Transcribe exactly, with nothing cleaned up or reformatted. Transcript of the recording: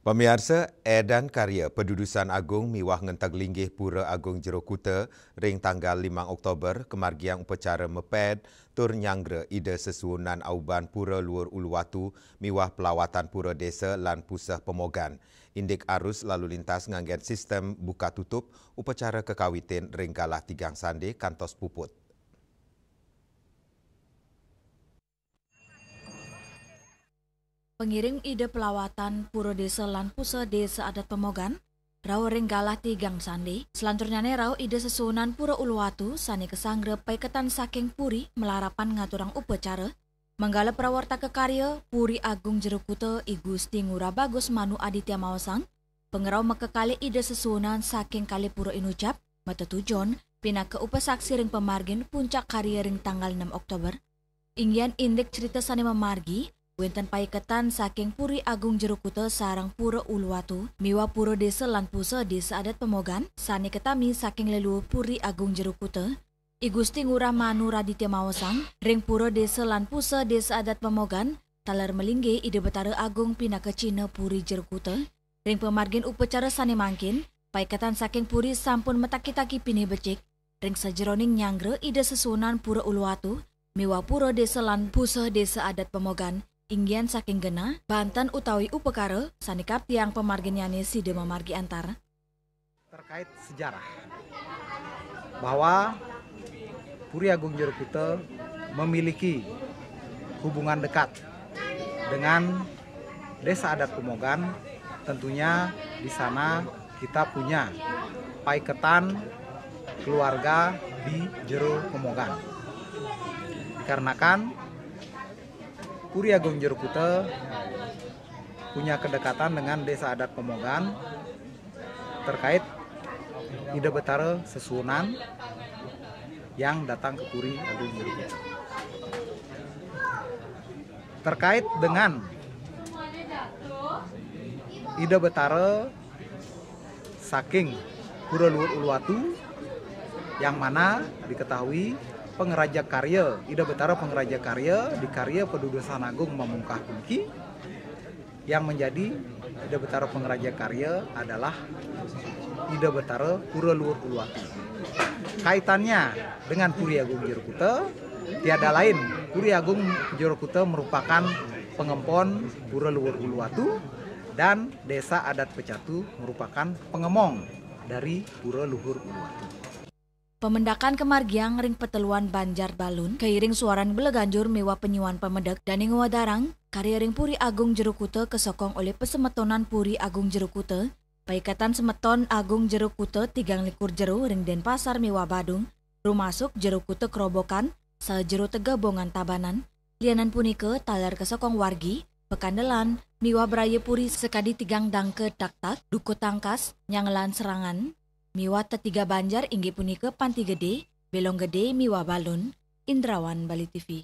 Pamiarsa, édan karya padudusan agung miwah ngenteg linggih Pura Agung Jero Kuta ring tanggal limang Oktober, kamargiang upacara meped tur nyanggra Ida Sesuunan auban Pura Luhur Uluwatu miwah pelawatan Pura Desa lan Puseh Pemogan. Indik arus lalu lintas nganggén sistem buka tutup, upacara kakawitin ring galah tigang sandé kantos puput. Pangiring Ida pelawatan Pura Desa lan Puseh Desa Adat Pemogan, rauh ring galah tigang sandé, salanturnyané rauh Ida Sesuunan Pura Uluwatu sané kasanggra paiketan saking puri malarapan ngaturang upacara, manggala prawartaka karya Puri Agung Jero Kuta I Gusti Ngurah Bagus Manu Aditya maosang, pangrauh makakalih Ida Sesuunan saking kalih pura inucap, matetujon pinaka upasaksi ring pamargin puncak karya ring tanggal enam Oktober. Inggihan indik crita sané mamargi, wénten paiketan saking Puri Agung Jero Kuta sareng Pura Uluwatu, miwah Pura Desa lan Puseh Desa Adat Pemogan, sané katami saking leluhur Puri Agung Jero Kuta. I Gusti Ngurah Manu Raditya maosang, ring Pura Desa lan Puseh Desa Adat Pemogan, taler malinggih Ida Betara Agung pinaka cihna Puri Jero Kuta. Ring pamargin upacara sané mangkin, paiketan saking puri sampun mataki-taki pinih becik, ring sajeroning nyanggra Ida Sesuunan Pura Uluwatu, miwah Pura Desa lan Puseh Desa Adat Pemogan, inggihan saking genah, banten utawi upakara sané kaptiang pamarginnyané sida mamargi antar. Terkait sejarah bahwa Puri Agung Jero Kuta memiliki hubungan dekat dengan Desa Adat Pemogan, tentunya di sana kita punya paiketan keluarga di Jero Pemogan. Dikarenakan Puri Agung Jero Kuta punya kedekatan dengan Desa Adat Pemogan terkait Ida Betara Sesuunan yang datang ke Puri Agung Jero Kuta. Terkait dengan Ida Betara saking Pura Luhur Uluwatu, yang mana diketahui pangaraja karya, Ida Betara pangaraja karya di karya padudusan agung mamungkah puniki, yang menjadi Ida Betara pangaraja karya adalah Ida Betara Pura Luhur Uluwatu. Kaitannya dengan Puri Agung Jero Kuta, tiada lain Puri Agung Jero Kuta merupakan pangempon Pura Luhur Uluwatu dan Desa Adat Pecatu merupakan pangemong dari Pura Luhur Uluwatu. Pamendakan kamargiang ring peteluan Banjar Balun, kairing suaran beleganjur miwah penyuan pamedek dané ngwedarang karya ring Puri Agung Jero Kuta kasokong olih pasemetonan Puri Agung Jero Kuta, paiketan semeton Agung Jero Kuta tigang likur jero ring Denpasar miwah Badung, rumasuk Jero Kuta Kerobokan, saha Jero Tega Bongan Tabanan, lianan punika taler kasokong wargi, pakandelan, miwah braya puri sakadi tigang dangka daktak, dukuh tangkas, nyangelan serangan, miwah tetiga banjar inggih punika Panti Gedé, Belong Gedé, miwah Balun. Indrawan, Bali T V.